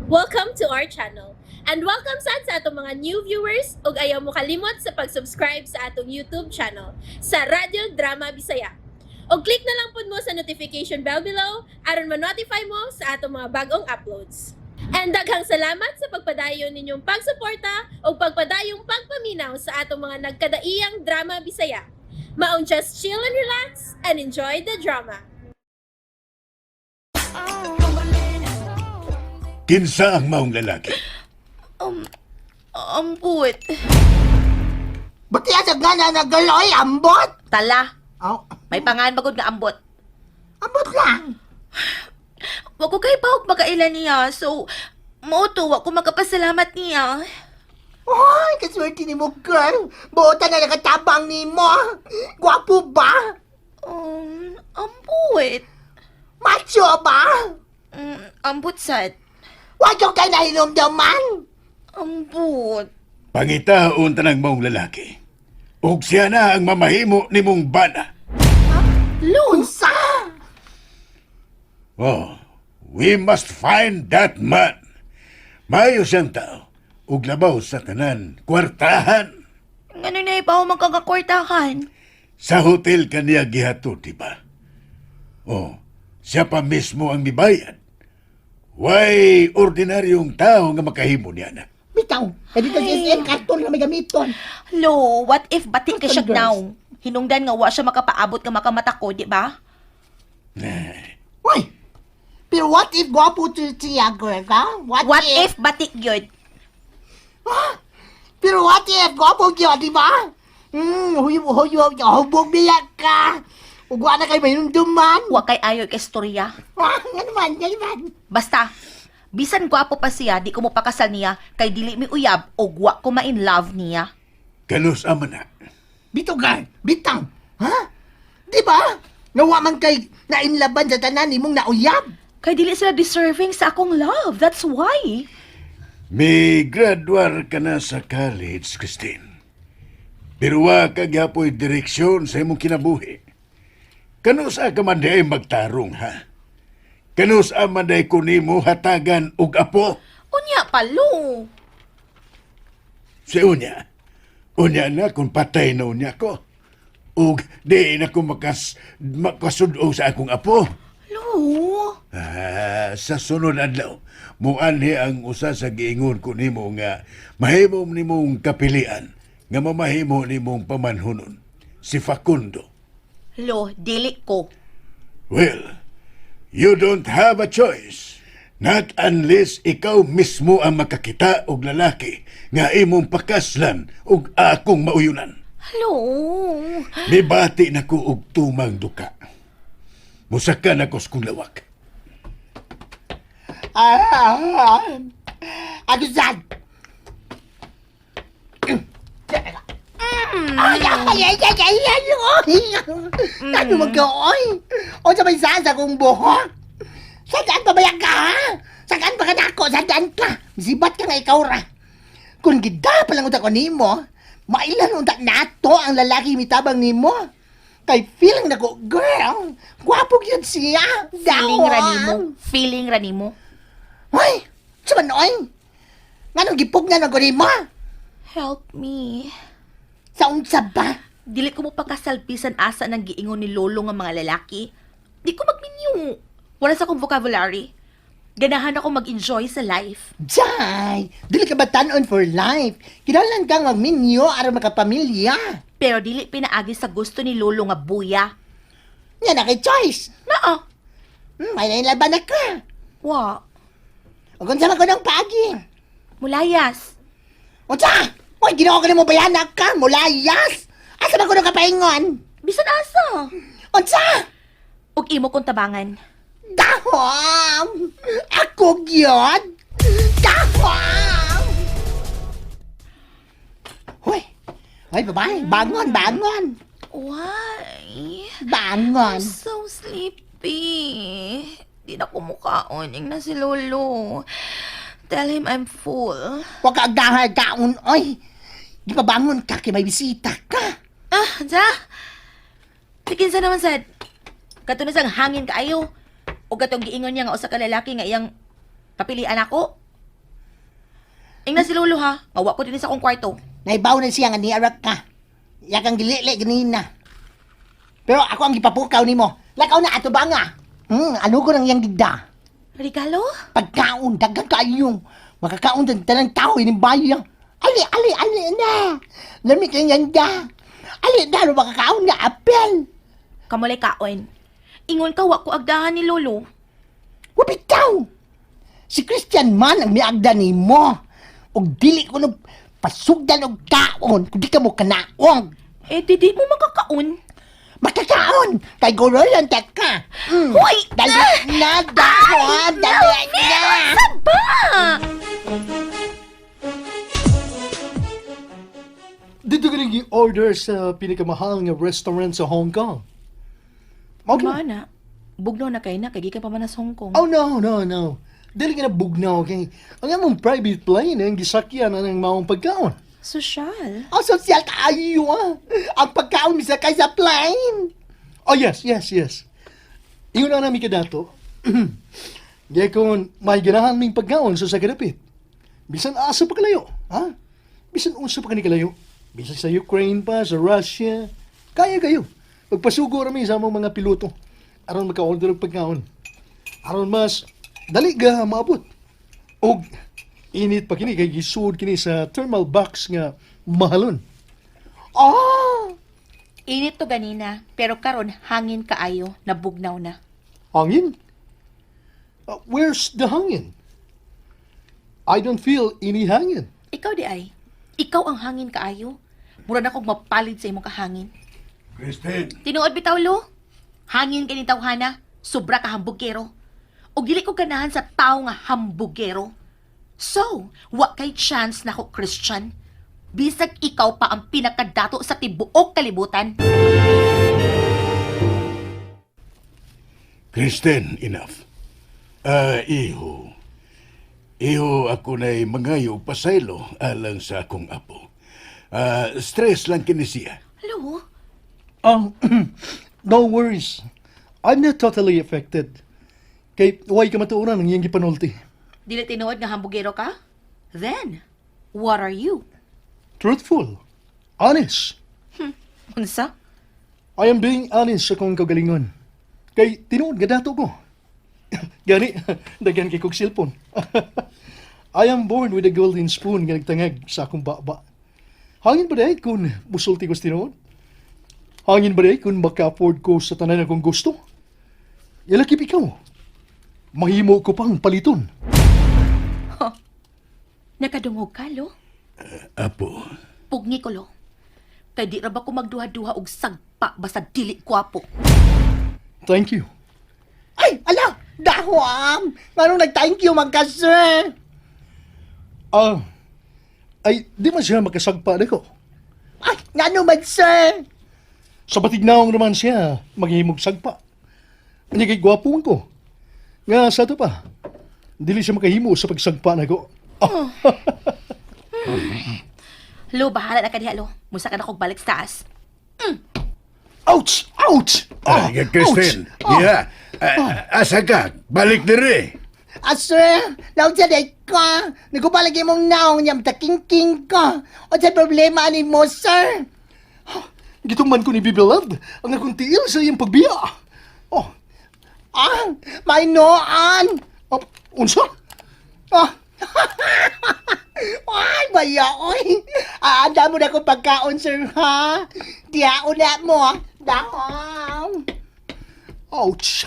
Welcome to our channel. And welcome sad sa atong mga new viewers ug ayaw mo kalimot sa pag-subscribe sa atong YouTube channel sa Radyo Drama Bisaya. Og click na lang pud mo sa notification bell below aron ma-notify mo sa atong mga bagong uploads. And daghang salamat sa pagpadayon ninyong pagsuporta ug pagpadayong pagpaminaw sa atong mga nagkadaiyang drama Bisaya. Maong just chill and relax and enjoy the drama. Kinsa ang maong lalaki? Ambot. Ba't yan sa gana na girl, oy, ambot? Tala. Oh, May pangan bagod nga ambot. ambot lang. Wa ko kay bahog makaila niya. So, mao to, wa ko makapasalamat niya. Oy, kaswerte ni mo, girl. Buotan na nakatabang ni mo. Gwapo ba? Ambot. Macho ba? Ambot sad. Wajo kay nahinumduman. Ambot. Pangitaon tanang maong lalaki. Ug siya na ang mamahimo nimong bana. Lunsa! Oh, we must find that man. Maayo siyang tao. Ug labaw sa tanan, kwartahan. Ngano na ipaw magkakakwartahan? Sa hotel kaniya gihatod, di ba? Oh, siya pa mismo ang mibayad. Way ordinaryong tao nga makahimo niya na. Bitaw, eh dito sa SM, karton na may gamiton. Lo, what if batik ka siya Girls. now? Hinungdan nga wa siya makapaabot nga makamata ko, di ba? Uy, pero what if gwapo to siya, girl, ha? What if batik yun? Pero what if gwapo gyud, di ba? Huy, huy, huy, hubog biya ka. Ugwa na kay mahinumduman. Wa kay ayo kay istorya. Ah, ano man, ano man. Basta, bisan gwapo pa siya, di ko mo pakasal niya, kay dili mi uyab o wa ko ma-in love niya. Kanus ama na. Bito girl, bitaw. Ha? Di ba? Nawa man kay nainlaban sa tanan imong nauyab. Kay dili sila deserving sa akong love. That's why. May graduar ka na sa college, Christine. Pero wa ka gyapoy direksyon sa imong kinabuhi. Kanus ka man diay magtarong, ha? Kanus man diay ko nimo hatagan og apo? Unya pa, lo. Si unya. Unya na kung patay na unya ko. Ug di na ko makasud-og sa akong apo. Lo. Ah, sa sunod adlaw, muanhi ang usa sa giingon ko nimo nga mahimo nimong kapilian nga mamahimo nimong pamanhunon si Facundo. Lo, dili ko. Well, you don't have a choice. Not unless ikaw mismo ang makakita og lalaki nga imong pakaslan og akong mauyunan. Lo. Mibati na ko og tumang duka. Musaka na ko sa kong lawak. Ah, ah, ah. Ako sad. Ay, ay, ay, ay, ay, ay, ay. Ano man ka, oy? O sa may saan sa kong buhok? Sadaan pa ba yan ka, ha? Sadaan pa ka nako, sadaan ka. Sibat ka nga ikaw ra. Kung gida pa lang unta ko nimo, mailan unta nato ang lalaki mitabang nimo. Kay feeling nako, girl, gwapo gyud siya. Feeling ra nimo. Dawan. Feeling ra nimo. Hoy! Sa man, oy? Nganong gipugnan man ko nimo? Help me. Sa unsa ba? Dili ko mo pakasal bisan asa nang giingon ni lolo nga mga lalaki. Di ko magminyo. Wala sa akong vocabulary. Ganahan ako mag-enjoy sa life. Jay! Dili ka ba tan-on for life? Kinahanglan kang magminyo aron makapamilya. Pero dili pinaagi sa gusto ni lolo nga buya. Nya na kay choice. Naa. May nailaban na ka. Wa. O kung sa man ko ng paagi. Mulayas. Unsa? Oy, ginoo ka nimo bayana ka, mulayas. Asa man ko nang kapaingon? Bisan asa. Unsa? Ug imo kong tabangan. Dahom! Ako gyud! Dahom! Hoy! Hoy, babae, bangon, bangon! Why? Bangon! I'm so sleepy. Di na ko mukaon. Ing na si lolo. Tell him I'm full. Huwag ka agdahal kaon, oy! Di pa bangon ka, kay may bisita ka. Ah, ja. Tikinsa naman sad. Kato na sang hangin kaayo. O katong giingon niya nga usa ka lalaki nga iyang papilian ako. Ingna si Lolo ha, nga wa ko dinhi sa akong kwarto. Naibaw na siya nga niara ka. Iya kang gilili ganina. Pero ako ang gipapukaw nimo. Lakaw na ato ba nga? Ano ko nang iyang digda? Regalo? Pagkaon, daghan kaayo. Makakaon ng tanang tao ining bayan. Ali, ali, ali na. Lami kay yanda. Ali na, ano makakaon nga apel. Kamulay kaon. Ingon ka wa ko agdahan ni Lolo. Wabitaw! Si Christian man ang miagda nimo. Og dili ko nung pasugdan og kaon kung di ka mo kanaong. Eh, di mo makakaon. Makakaon! Kay goroyan ta ka. Hoy! Dali na, dako! Dali na! Saba! Dito ka rin order sa pinakamahal nga restaurant sa Hong Kong. Okay. Mana, bugnaw na kay na, kay gikan pa man na sa Hong Kong. Oh, no, no, no. Dili ka na bugnaw, okay? Ang among private plane ang gisakyan na ng maong pagkaon. Sosyal. Ang sosyal kaayo ah. Ang pagkaon misakay sa plane. Oh, yes. Iyon na namin kadato. Gaya kung may ganahan ming pagkaon sa sagadapit. Bisan asa pa kalayo, ha? Bisan unsa pa kani kalayo. Bisan sa Ukraine pa, sa Russia. Kaya kayo. Pagpasugo rami sa among mga piloto. Aron maka-order og pagkaon. Aron mas dali ga maabot. Og init pa kini kay gisuod kini sa thermal box nga mahalon. Oh! Init to ganina, pero karon hangin kaayo, nabugnaw na. Hangin? Where's the hangin? I don't feel any hangin. Ikaw di ay. Ikaw ang hangin kaayo. Mura na kog mapalid sa imong kahangin. Christine! Tinuod bitaw lo. Hangin kini tawhana, sobra ka hambugero. O dili ko ganahan sa tawo nga hambugero. So, wa kay chance nako Christian. Bisag ikaw pa ang pinakadato sa tibuok kalibutan. Christine, enough. Iho. Iho, ako na'y mangayo pasaylo alang sa akong apo. Stress lang kini siya. Hello? Oh, no worries. I'm not totally affected. Kay way ka matuoran ang iyang gipanulti. Dili tinuod nga hambugero ka? Then, what are you? Truthful. Honest. Unsa? I am being honest sa akong kagalingon. Kay tinuod nga dato ko. Gani, daghan kay kog cellphone. I am born with a golden spoon nga nagtangag sa akong baba. Hangin ba diay kung musulti ko sa tinuod? Hangin ba diay kung maka-afford ko sa tanan akong gusto? Yalakip ikaw. Mahimo ko pang paliton. Nakadungog ka, lo? Apo, Pugni ko, lo. Kay di ra ba ko magduha-duha og sagpa basta dili kwapo. Thank you. Ay, ala! Dahwam! Nganong nag-thank you man ka, sir? Ay, di man siya makasagpa nako. Ay, ngano man, sir? Sa batignaong naman siya, maghimog sagpa. Anya kay gwapo man ko. Nga sa to pa, dili siya makahimo sa pagsagpa nako. Lo, bahala na ka diha, lo. Musa ka na kog balik sa taas. Ouch! Ouch! Christine, ouch! Ah, yeah. Asa ka? Balik diri. Ah, sir, naunsa day ka. Nagupalagi mong naong niyam takingking ka. O sa problema ani mo, sir? Gitumban ko ni Bibi Love ang akong tiil sa iyang pagbiya. Oh, Ah, may noan. oh, unsa? Ah. Ay, baya, oy. Aanda mo na kong pagkaon, sir, ha? Diyaon na mo, ah. Dahon. Ouch!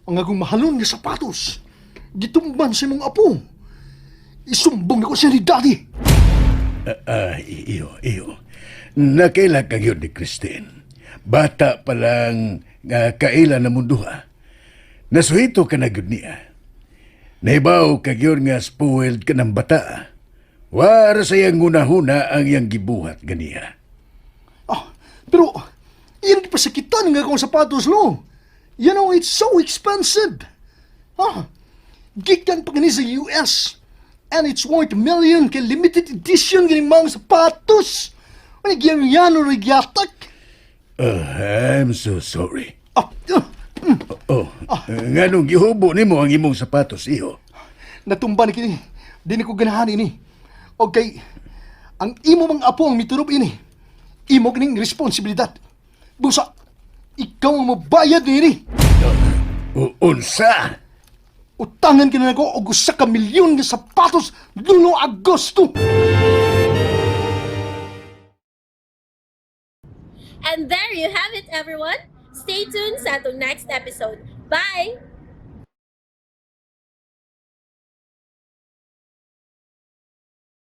Ang akong mahalon nga sapatos. Gitumban sa imong apo. Isumbong ako siya ni Daddy. Iyo, iyo. Nakaila ka yun ni Christine. Bata pa lang kaila na munduha. Nasuhito ka na gyud niya. Naibaw ka gyud nga spoiled ka ng bata. Wara sa iyang hunahuna ang iyang gibuhat ganiya. Ah, pero iyan pasakitan nga akong sapatos, lo. You know, it's so expensive. Ah, gikan pa kani sa US. And it's worth million kay limited edition ganing mga sapatos. Ano giyang yan o rigyatak? I'm so sorry. Ah, ah, Oh, nganong gihubo nimo ang imong sapatos, iho? Natumba ni kini. Di ni ko ganahan ini. Okay, ang imo mga apo ang miturob ini. Imo kining responsibilidad. Busa, ikaw ang mobayad niini. Unsa? Utangan ka na nako og usa ka milyon nga sapatos Luno Agosto. And there you have it, everyone. Stay tuned sa atong next episode. Bye!